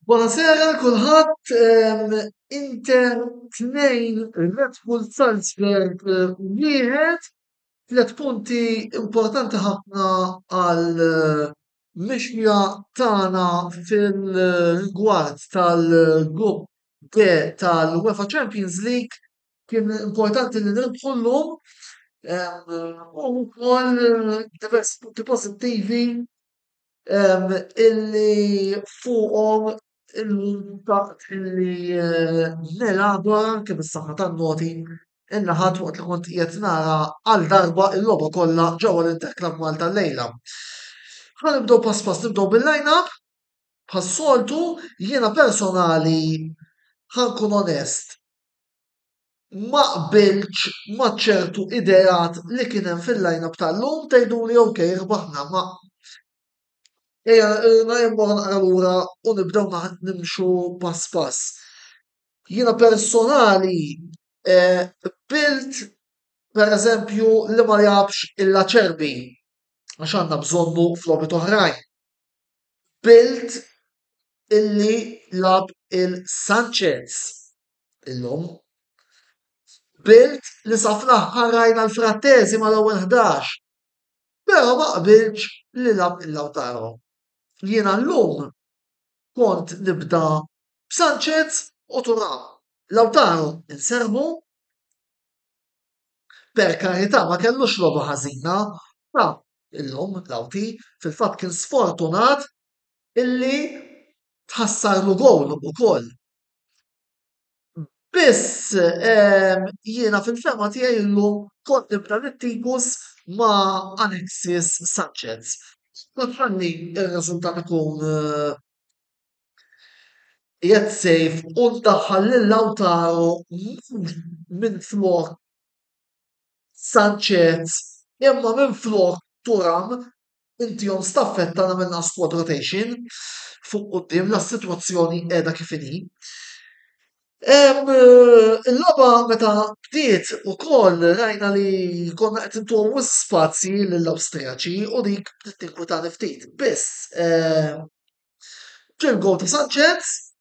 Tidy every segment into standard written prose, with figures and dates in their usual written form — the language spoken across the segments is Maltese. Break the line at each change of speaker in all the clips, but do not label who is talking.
Buonasera kulħadd, Inter 2, Red Bull Salzburg 1, tlet punti importanti ħafna għal mixja tagħna fil-rigward tal-grupp D tal-UEFA Champions League. Kien importanti li nirbħu llum u wkoll diversi punti pożittivi illi fuqhom illum xtaqt illi eh, nelabora anke bis-saħħa tan-noti in-naħat waqt li kont qiegħed nara għal darba l-logħba kollha ġewwa l-Inter Club Malta llejla. Ħa nibdew pass pass nibdew bil-line-up. Bħas-soltu jiena personali ħa nkun onest ma qbiltx ma' ċertu ideat li kien hemm fil-line-up tal-lum tgħiduli ok rbaħna ma ejja immorru naqra lura u nibdew nimxu pass pass. Jiena personali eh, qbilt per eżempju li ma jabx il-Acerbi għax għandna bżonnu f'logħbiet oħrajn. Qbilt illi lab il-Sanchez illum. Qbilt li sa fl-aħħar rajna l-Frattesi mal-ewwel 11. Però ma qbiltx li lab il-Lautaro. Jiena llum kont nibda b'Sanchez u Thuram. Lautaro inservu per karità ma kellux logħba ħażina ta' illum Lauti fil-fatt kien sfortunat illi tħassarlu gowl ukoll. Biss ehm, jiena fil-fema tiegħi illum kont nibda lit-Tigus ma' Alexis Sanchez. Kont ħalli r-riżultat ikun eh, qiegħed safe u ndaħħal lil Lautaro mhux minflok Sanchez imma minflok Thuram intihom staffetta nagħmilna squad rotation fuq quddiem la s-sitwazzjoni qiegħda kif inhi. Il-logħba meta bdiet ukoll rajna li konna qed intuhom wisq spazji lill-Awstrijaċi u dik bdiet tinkwitani ftit. Biss ġie l-gowl ta' Sanchez,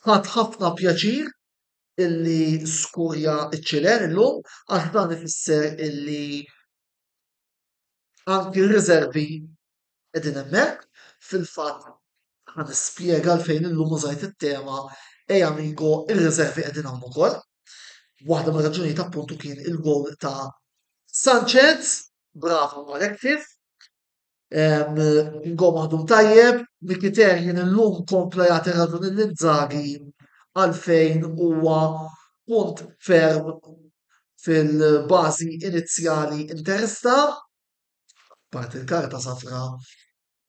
ħadt ħafna pjaċir illi skurja ċ-Ċilen illum għax dan ifisser illi Anki r-riżervi qegħdin hemmhekk. Fil-fatt ħa nispjega għalfejn illum użajt it-tema Ej amigo ir-riżervi qegħdin hawn ukoll. Waħda mir-raġunijiet appuntu kien il-gowl ta' Sanchez, bravo Alexis. Kien gowl maħdum tajjeb, Mkhitaryan illum kompla jagħti raġun lil Inzaghi għalfejn huwa punt ferm fil-bażi inizjali interista, apparti l-karta safra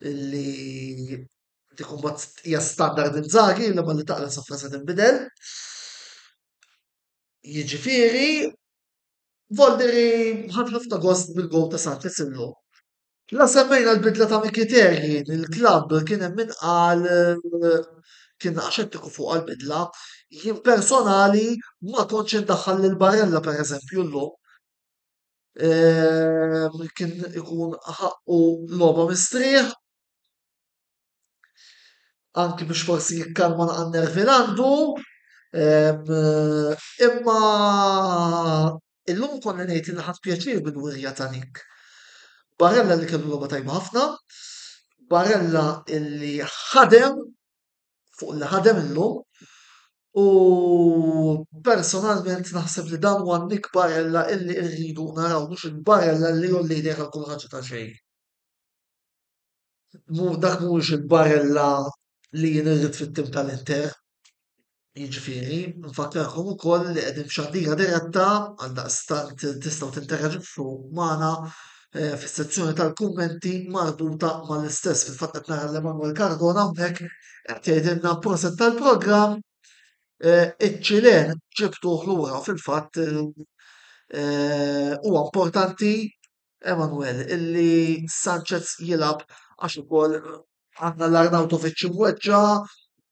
li dik imbagħad hija standard Inzaghi li malli taqla safra se tinbidel. Jiġifieri Voldiri ħadd ħafna gost bil-gowl ta' Sanchez illum. La semmejna l-bidla ta' Mkhitaryan, il-klabb kien hemm min qal kien naqa' xettiku fuq għall-bidla. Jien personali ma kontx indaħħal lil Barella pereżempju llum. Ehm, kien ikun ħaqqu logħba mistrieħ. Anki biex forsi jikkalma naqa' nervi l-għandu. Ehm, imma Illum ikolli ngħid li ħadt pjaċir bil-wirja ta' Nick. Barella li kellu logħba tajba ħafna, Barella illi ħadem fuq li ħadem illum u personalment naħseb li dan huwa Nick Barella illi rridu naraw mhux il-Barella li jolli jdejh għal kull ħaġa ta' xejn. Dak mhuwiex il-Barella li jien irrid fit-tim tal-Inter. Jiġifieri, nfakkarkom ukoll li qegħdin f'xandira diretta għaldaqstant tistgħu tinteraġixxu magħna eh, fis-sezzjoni tal-kummenti marbuta mal-istess. Fil-fatt qed nara l-Emanuel Cardona hawnhekk qed jgħidilna proset tal-programm eh, iċ-Ċilen ġibtuh lura fil-fatt eh, huwa importanti Emanuel illi Sanchez jilgħab għax ukoll Għandna l-Arnautovic imweġġa',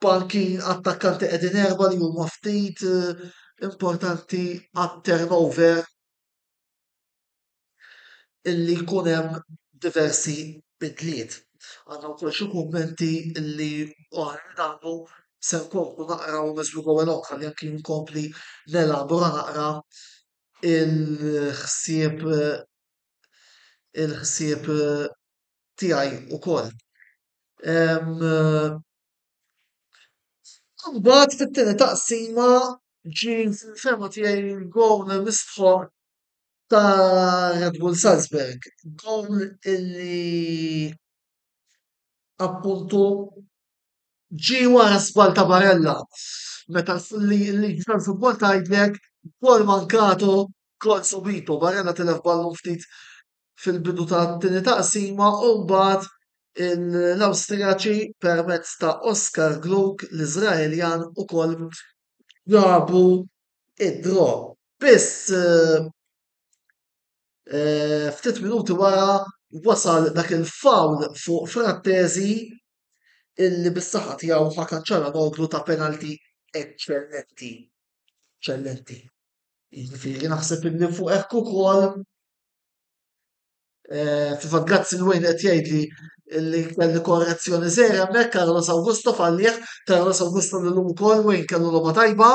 bankin attakkanti qegħdin erba' li huma ftit eh, importanti għat-turnover illi jkun hemm diversi bidliet. Għandna wkoll xi kummenti illi oħra li daħlu. Se nkomplu naqraw as we go along ħalli anki nkompli nelabora naqra il-ħsieb il-ħsieb tiegħi ukoll. Imbagħad fit-tieni taqsima ġie fil-fehma tiegħi gowl mistħoqq ta' Red Bull Salzburg. Gowl illi appuntu ġie wara żball ta' Barella. Meta l-liġi tal-futbol tgħidlek gol mankato, gol subito. Barella tilef ballun ftit fil-bidu tat-tieni taqsima u mbagħad l-Awstrijaċi permezz ta' Oscar Gloukh l-Iżraeljan ukoll ġabu id-draw. Biss ftit minuti wara wasal dak il-foul fuq Frattesi illi bis-saħħa tiegħu Hakan Calhanoglu ta' penalti eċċellenti. Eċċellenti. Jiġifieri naħseb illi fuq hekk ukoll eh, fil-fatt grazzi l Wayne qed jgħidli li kelli korrezzjoni żgħira hemmhekk Carlos Augusto fallih, Carlos Augusto llum ukoll Wayne kellu logħba tajba.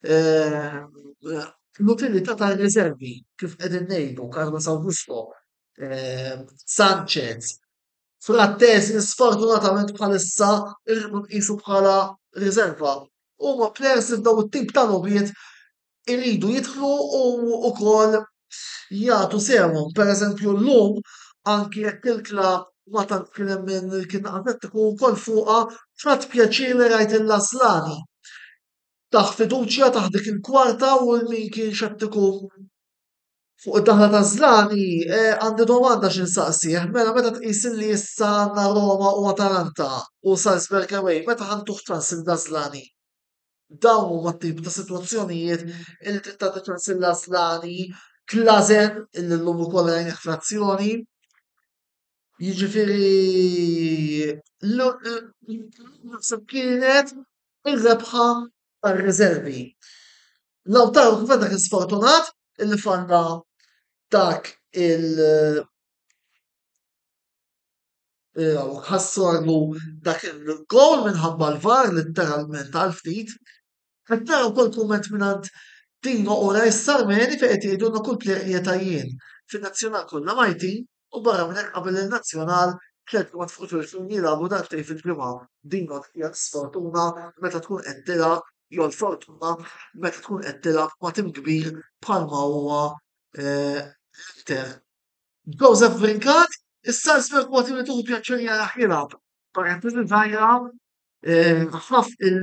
Eh, l-utilità tar-riservi kif qegħdin ngħidu Carlos Augusto, eh, Sanchez, Frattesi sfortunatament bħalissa irridu nqisu bħala riserva. Huma players li f'daw it-tip ta' logħbiet iridu jidħlu u wkoll jagħtu sehemhom. Pereżempju llum anki jekk il-klabb ma tant kien hemm min kien atletiku wkoll fuqha ħadt pjaċir li rajt il-Aslani. Taħ fiduċja taħ dik il-kwarta u min kien xettiku Fuq id-daħla ta' Zlani, eh, għandi domanda xi nsaqsih, mela meta tqis li issa għandna Roma u Atalanta u Salzburg away, meta ħa ntuh ċans lil Zlani? Dawn huma t-tip ta' sitwazzjonijiet li trid tagħti ċans lil Aslani, Klazen illi llum ukoll rajnih fl-azzjoni. Jiġifieri naħseb kienet ir-rebħa tar-riservi. Lautaro kif għadha kien sfortunat illi falla dak il- ħassarlu dak il-gol minħabba l-VAR litteralment għal ftit. Qed nara wkoll kumment mingħand Dino u Rajs Sarmeni fejn qed jgħidulna kull plejer qiegħed għajjien. Fin-nazzjonal kollha majtin u barra minn hekk qabel in-nazzjonal ġimgħat fuq xulxin jilagħbu darbtejn fil-ġimgħa. Dino dik hija l-isfortuna meta tkun qed tilgħab jew l-fortuna meta tkun qed tilgħab ma' tim kbir bħalma huwa eh, l-Inter. Joseph Brincat, is-Salzburg huwa tim li tieħu pjaċir jarah jilgħab. Parentesi żgħira, eh, ħaf il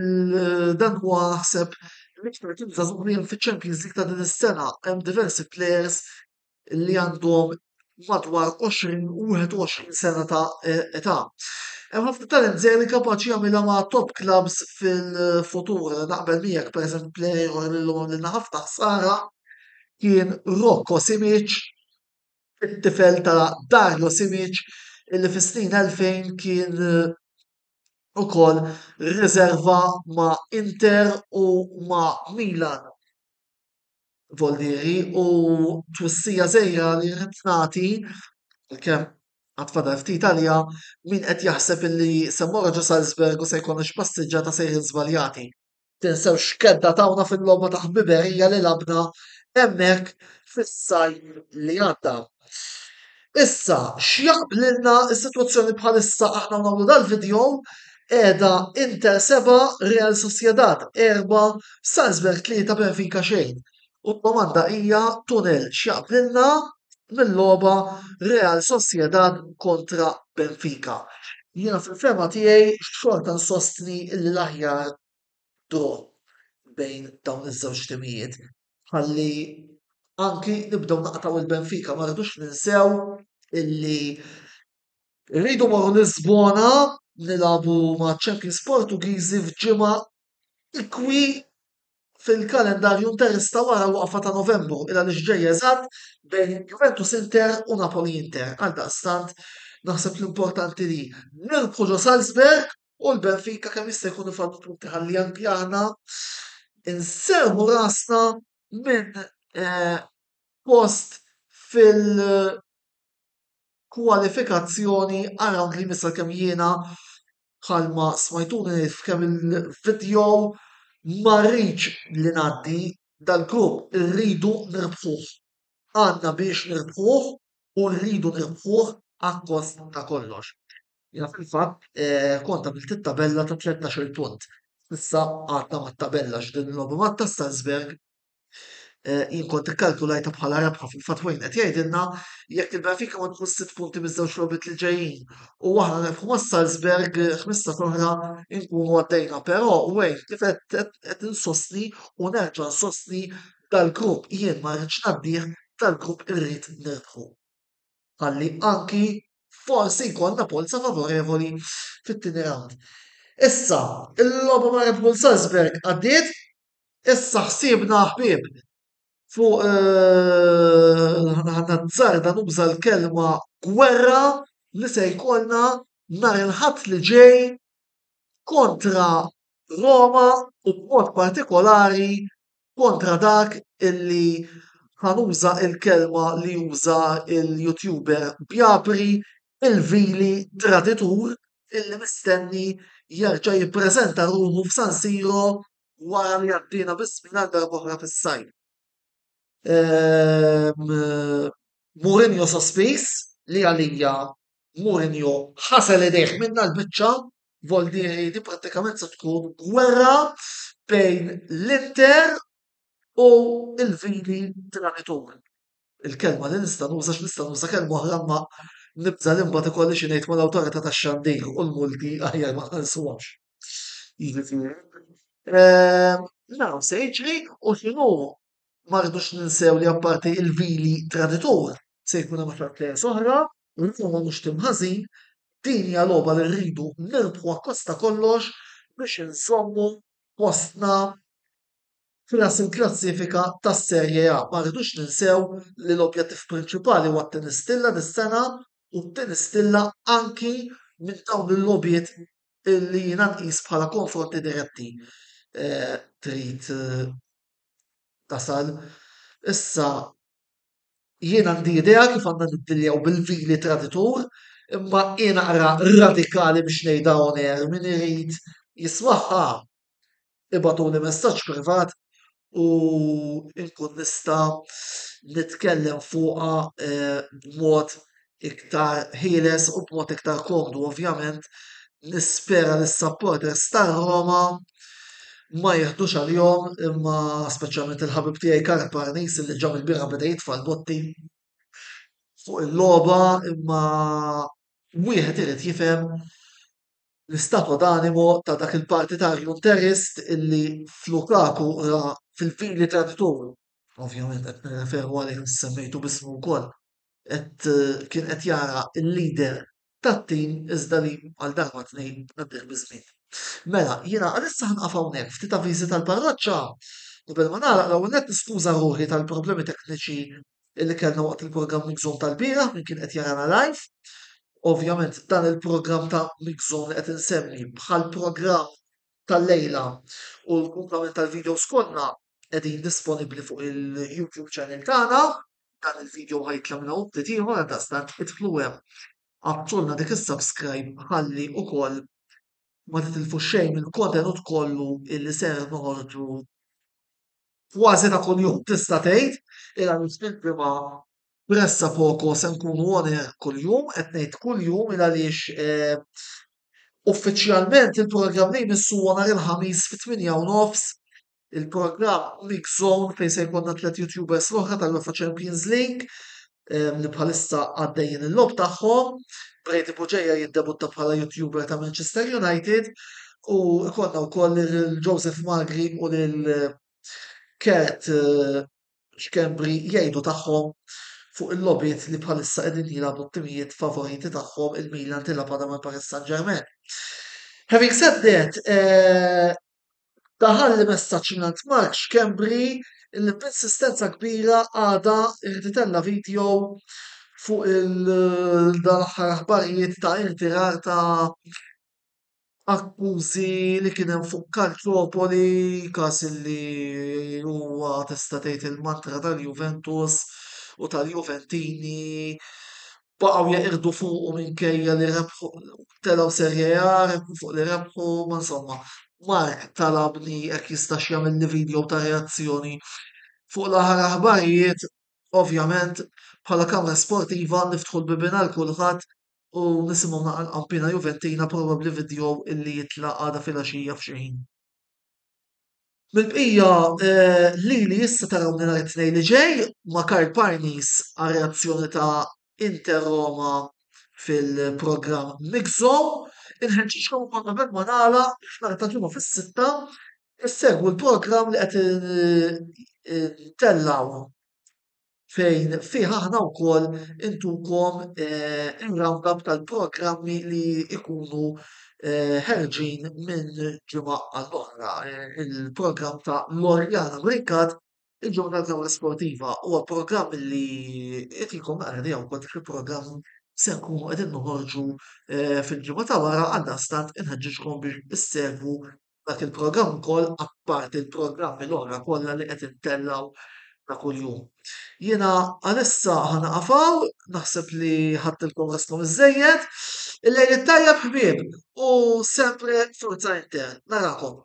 dan huwa naħseb l-iktar tim żagħżugħ li hemm fiċ-Champions League ta' din is-sena. Hemm diversi players li għandhom madwar 20 u 21 sena ta' età. Hemm ħafna talent żgħir li kapaċi jagħmilha ma' top clubs fil-futur. Naqbel miegħek pereżempju player ieħor li llum għamlilna ħafna ħsara kien Rocco Simic, it-tifel ta' Dario Simic illi fis-snin 2000 kien ukoll riserva ma' Inter u ma' Milan. Voldieri u twissija żgħira li rrid nagħti għalkemm għad fadal ftit għaliha min qed jaħseb illi se mmorru ġo Salzburg u se jkollna xi passiġġata sejrin żbaljati. Tinsewx x'kedda tawna fil-logħba ta' ħbiberija li lagħbna hemmhekk fis-sajf li għadda. Issa, x'jaqblilna s-sitwazzjoni bħalissa aħna nagħmlu dal-video qiegħda Inter 7, Real Sociedad 4, Salzburg 3, Benfica xejn. U d-domanda hija Tunnel x'jaqblilna mill-logħba Real Sociedad kontra Benfica. Jiena fil-fehma tiegħi xorta nsostni li l-aħjar draw bejn dawn iż-żewġ timijiet. Ħalli anki nibdew naqtgħu il-Benfica ma rridux ninsew illi rridu morru Lisbona nilagħbu ma' Champions Portugiżi f'ġimgħa ikwi fil-kalendarju interista wara l-waqfa ta' Novembru il għaliex ġejja eżatt bejn Juventus Inter u Napoli Inter. Għaldaqstant naħseb l-importanti li nirbħu ġo Salzburg u l-Benfica kemm jista' jkun ifallu punti ħalli anki aħna inserħu rasna minn eh, post fil-kwalifikazzjoni għal round li jmiss kemm jiena Bħalma smajtuni ngħid f'kemm il-video ma rridx li ngħaddi dal-grupp irridu nirbħuh. Għandna biex nirbħuh u rridu nirbħuh akkost ta' kollox. Jiena fil-fatt eh, kont għamilt it-tabella ta' 13-il punt. Issa għadna mat-tabella x'din il-logħba ma' ta' Salzburg eh, jien kont ikkalkulajta bħala rebħa fil-fatt Wayne qed jgħidilna jekk il-Benfica ma tkun sitt punti miż-żewġ logħbiet li ġejjin u aħna nerbħu ma' Salzburg 15 oħra nkunu għaddejna. Però Wayne kif qed insostni u nerġa' nsostni dal-grupp jien ma rridx ngħaddih dal-grupp irrid nirbħu. Ħalli anki forsi jkollna polza favorevoli fit-tieni round. Issa, il-logħba ma' Red Bull Salzburg għaddiet, Issa ħsiebna ħbieb fuq eh, nazzarda nuża l-kelma gwerra li se jkollna nhar il-Ħadd li ġej kontra Roma u b'mod partikolari kontra dak illi ħa nuża il-kelma li juża il-YouTuber Bjapri il-vili traditur illi mistenni jerġa' jippreżenta ruħu f'San Siro wara li għaddiena biż-żmien għal darb'oħra fis-sajf. Ehm, Mourinho sospiż li għalija Mourinho ħasel idejh minna l-biċċa Voldieri di prattikament se tkun gwerra bejn l-Inter u l-vili traditur. Il-kelma li nista' nuża x'nista' nuża kelma oħra ma nibża' li mbagħad ikolli xi ngħid mal-awtorità tax-xandir u l-multi aħjar ma nħallsuhomx. Jiġifieri, ehm, naraw se jiġri u x'inhu ma rridux ninsew li apparti il-vili traditur se jkun hemm aktar players oħra, Roma mhux tim ħażin, din hija logħba li rridu nirbħu akkost ta' kollox biex inżommu postna f'ras il-klassifika tas-Serie A. Ma rridux ninsew li l-objettiv prinċipali huwa t-tieni stilla dis-sena u t-tieni stilla anki minn dawn il-logħbiet li jiena nqis bħala konfronti diretti eh, trid eh, tasal. Issa jien għandi idea kif għandna niddiljaw bil-vili traditur, imma hi naqra radikali biex ngħidha on air min irid jismagħha ibagħtuli messaġġ privat u nkun nista' nitkellem fuqha eh, b'mod iktar ħieles u b'mod iktar komdu ovvjament nispera li s-supporters tar-Roma ma jieħdux għalihom imma speċjalment il-ħabib tiegħi Karl Parnis li ġa mill-bieraħ beda jitfa' l-botti fuq il-logħba imma wieħed irid jifhem l-istato d'animo ta' dak il-partitarju interist illi f'Lukaku ra fil-fili traditur, ovvjament qed nirreferu għalih semmejtu b'ismu wkoll, qed kien qed jara l-leader tat-tim iżda li għal darba tnejn għaddih biż-żmien. Mela, jiena għalissa ħa nqaf hawnhekk ftit avviżi tal-parroċċa. Qabel ma nagħlaq l-ewwel nett niskuża ruħi tal-problemi tekniċi li kellna waqt il-programm Mixzone tal-bieraħ min kien qed jarana live. Ovvjament dan il-programm ta' Mixzone li qed insemmi bħal programm tal-lejla u l-kumplament tal-videos kollha qegħdin disponibbli fuq il-YouTube channel tagħna. Dan il-video ħa jitla' minn hawn ftit ieħor għaldaqstant idħlu hemm għabtulna dik is-subscribe ħalli ukoll ma titilfu xejn mill-kontenut kollu illi ser noħorġu kważi ta' kuljum tista' tgħid il għaliex il-ġimgħa pressa poco se nkunu on air kuljum, qed ngħid kuljum il għaliex eh, uffiċjalment il-programm li jmiss huwa nhar il-Ħamis fit-8 u nofs il-programm Mix Zone fejn se jkollna tliet YouTubers l-oħra tal-UEFA Champions League li bħalissa għaddejjin il-logħob tagħhom. Brady Bugeja jiddebutta bħala YouTuber ta' Manchester United u jkollna wkoll lil Joseph Magri u lil Kurt Schembri jgħidu tagħhom fuq il-logħbiet li bħalissa qegħdin jilagħbu t-timijiet favoriti tagħhom il-Milan tilgħab għadha mal-Paris Saint-Germain. Having said that, eh, daħalli messaġġ mingħand Mark Schembri li b'insistenza kbira għada irid itella' video fuq il-dan l-aħħar aħbarijiet ta' irtirar ta' akkużi li kien hemm fuq Calciopoli, każ li huwa tista' tgħid il-mantra tal-Juventus u tal-Juventini. baqgħu jeqirdu fuqu minkejja li rebħu telgħu Serie A, rebħu fuq li rebħu, ma insomma, Mark talabni jekk jistax jagħmilli video ta' reazzjoni fuq l-aħħar aħbarijiet, ovvjament bħala kamra sportiva niftħu l-bibien għal kulħadd u nisimgħu naqra l-qampina Juventina probabbli video illi jitla' għada filgħaxija f'xi ħin. Mill-bqija, eh, lili issa tarawni nhar it-Tnejn li ġej ma' Karl Parnis għar-reazzjoni ta' Inter Roma fil-programm Mix Zone. Inħeġġiġkom ukoll qabel ma nagħlaq biex nhar ta' Ġimgħa fis-sitta issegwu l-programm li qed ntellgħu fejn fih aħna wkoll intukom eh, ir-round-up tal-programmi li ikunu eh, ħerġin minn ġimgħa għall-oħra. Eh, il-programm ta' Loriana Brincat il-ġurnal Kamra Sportiva huwa programm li jtikom naqra idea wkoll dik il-programm se nkunu qegħdin noħorġu fil-ġimgħa ta' wara għaldaqstant inħeġġiġkom biex issegwu dak il-programm ukoll apparti l-programmi l-oħra kollha li qed intellgħu ta' kuljum. Jiena għalissa ħa naqaf hawn, naħseb li ħadtilkom raskom iżżejjed. Il-lejl it-tajjeb ħbieb u sempre Forza Inter. Narakom.